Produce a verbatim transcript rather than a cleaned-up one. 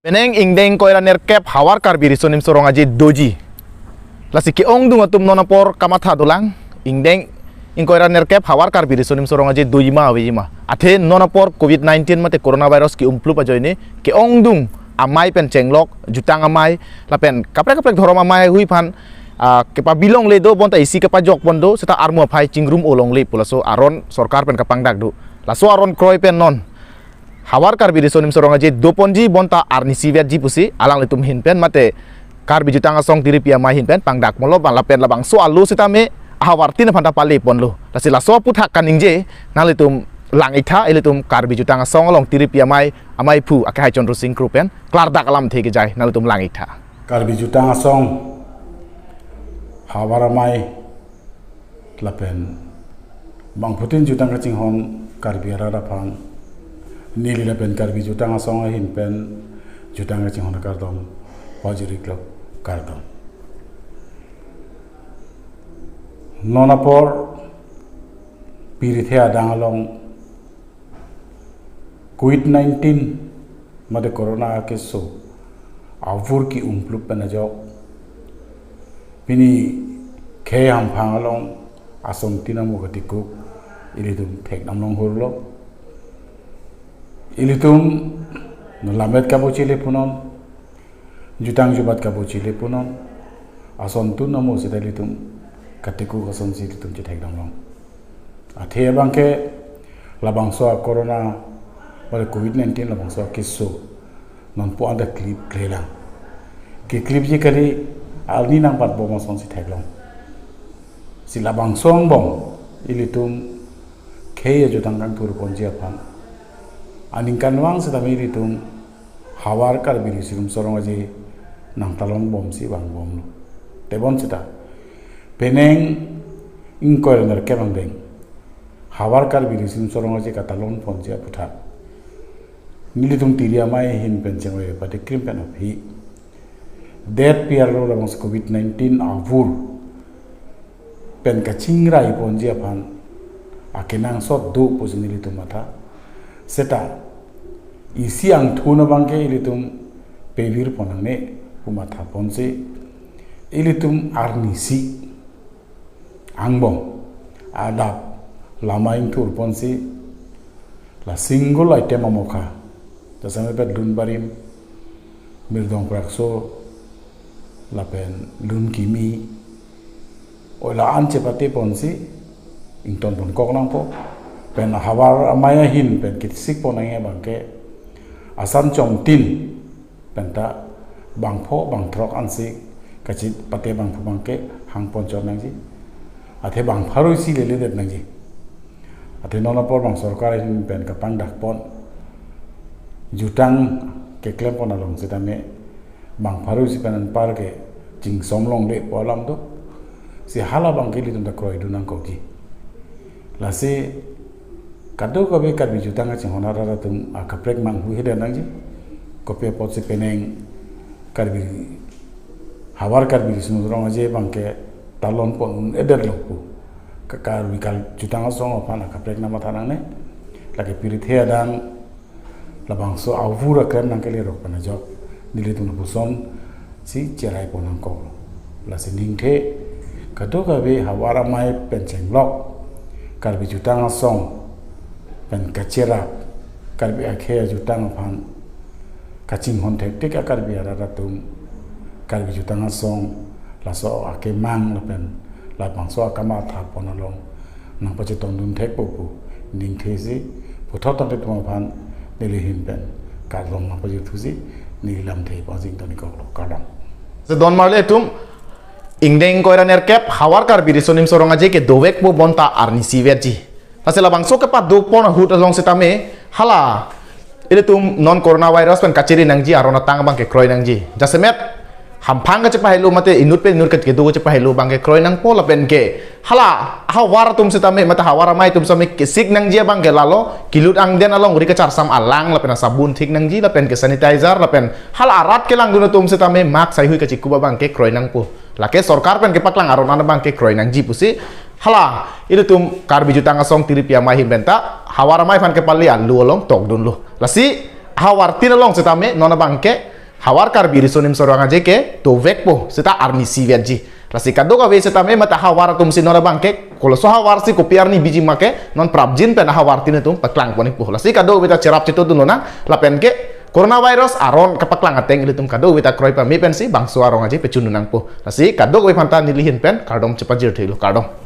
Penang ingdeng ingkoi ra nerkep havar Karbi Riso Nimso Rong Aje doji. Lasi ke-ongdung atum non apor kamatha dolang. Ingdeng ingkoi ra nerkep havar Karbi Riso Nimso Rong Aje doji ma aveji ma. Athe non apor covid nineteen mate coronavirus ke-umplup ajoine ke-ongdung amei pen chenglok, jutang amei lapen kaprek kaprek dhorom amei hui aphan, ah, kepabilongle do bonta isi kepajok pon do seta armu aphai chingrum-o longle pu laso aron sorkar pen kapangdak do. Laso aron kroi pen non havar Karbi Riso Nimso Rong Aje doponji bonta arnisi vetji pusi alanglitum ahin pen mate Karbi Jutang Asong tiripi amei ahin pen pangdak ponlo, lapen labangso alo sitame ahavartin aphanta pale ponlo. Lasi laso aputhak kaningje nanglitum lang-iktha, ilitum Karbi Jutang Asong along tiripi amei, amei aphu akehai Chandra Sing Kro pen klardak alamthe kejai, nanglitum lang-iktha. Karbi Jutang Asong havar amei lapen bangphutin jutang kachinghon Karbi arat aphan neli lapen Karbi Jutang Asong ahin pen jutang kachinghon akardom pajiriklo, kardom. Non apor pirithe adang along covid nineteen mate corona akeso avur ke-umplup pen ajok pini khei hamphang along asontin amo katikuk ilitum thekdam longhurlo. Ilitum lammet kabochile punon, jutang jubat kabochile punon, asontun amo seta ilitum katikuk asonsi ilitum chethekdam long. Athe abangke labangso a-corona mate covid nineteen labangso akeso nonpu anta clip klelang. Ke-clipji kali, arni nangpatbom asonsi theklong. Si labangso angbong ilitum khei ajutang kangthur ponji aphan aningkanvang sitame ilitum havar Karbi Riso Nimso Rong Aje nangtalon bomsi vangbomlo. Tebon seta penang ingkoi ra nerkep angdeng havar Karbi Riso Nimso Rong Aje katalon ponji aputhak nelitum tiri amei ahin pen chengve pati krim pen aphi det piarlo labangso covid nineteen avur pen kachingrai ponji aphan akenangsot do pusi nelitum matha. Seta isi angthun abangke ilitum pevir pon nangne pu matha ponsi ilitum arnisi angbong adap lama ingthur ponsi la single item amokha, jasemet lun barim, mirdong prakso, lapen lun kimi, oi la-an chepate ponsi ington ponkok nangpo. Pen havar amei ahin pen kisik pon nangji abangke asan chomtin penta bangpho bangthrok ansi kachipate bangphu abangke hang ponchot nangji. Athe bangpharo isi leledet nangji. Athe non apor bang sorkar ahin pen kapangdak pon jutang keklem pon along sitame bangpharo isi pen anpar ke chingsom longle pu alam do. Si hala abangke ilitum ta kroidun nangkokji. Lasi kadokave Karbi Jutang Kachinghon arat atum akaprek manghuhedet nangji. Kopi apotsi penang Karbi havar Karbi Riso Nimso Rong Aje abangke talon pon un-edetlo pu ka Karbi Kal- Jutang Asong aphan akaprek nangmatha nangne. Lake pirithe adang labangso avur aklem nangkele rok pen ajok nelitum lapuson si cherai pon nangkoklo. Lasi ningthe kadokave havar amei pen chenglok Karbi Jutang Asong pen kacherap Karbi akhei ajutang aphan kachinghon thektik a-Karbi arat atum Karbi Jutang Asong laso akemang lapen labangso akamatha pon along nangpachetongdun thekpo pu ningthesi puthot tangte tum aphan neli ahin pen kardom nangpajirthusi neli lamthe pajing toni koklo, kardom. Sedon marli atum, ingdeng ingkoi ra nerkep havar Karbi Riso Nimso Rong Aje ke dovekpo bonta arnisi vetji. Lasi labangso kepado pon ahut along sitame hala ilitum non coronavirus pen kachiri nangji aron atang abangke kroi nangji. Jasemet hamphang kachepahelo mate inut pen inut kachikedo kachepahelo abangke kroi nangpo lapen ke hala havar atum sitame mate havar amei atum sitame kisik nangji abangke lalo kilut angden alongri kacharsam alang lapen asabun thik nangji lapen ke sanitizer lapen hala arat kelangdun atum sitame mask haihui kachikup abangke kroi nangpo. Lake sorkar pen kepaklang aron an abangke kroi nangji pusi hala ilitum Karbi Jutang Asong tiripi amei ahin penta havar amei aphan kepale alo along tokdunlo. Lasi havartin along sitame non abangke havar Karbi Riso Nimso Rong Aje ke dovekpo seta arni isi vetji. Lasi kadokave seta me mate havar atum si non abang ke koloso havar si kopi arni biji ma ke non prapjin pen ahavar tin atum paklang pon ikpo. Lasi kadokave ta cherap chetongdun lonang lapen ke coronavirus aron kapaklang ateng ilitum kadokave ta kroi pame pensi bangso arong aje pechundun nangpo. Lasi kadokave aphanta neli ahin pen kardom chepajirthulo, kardom.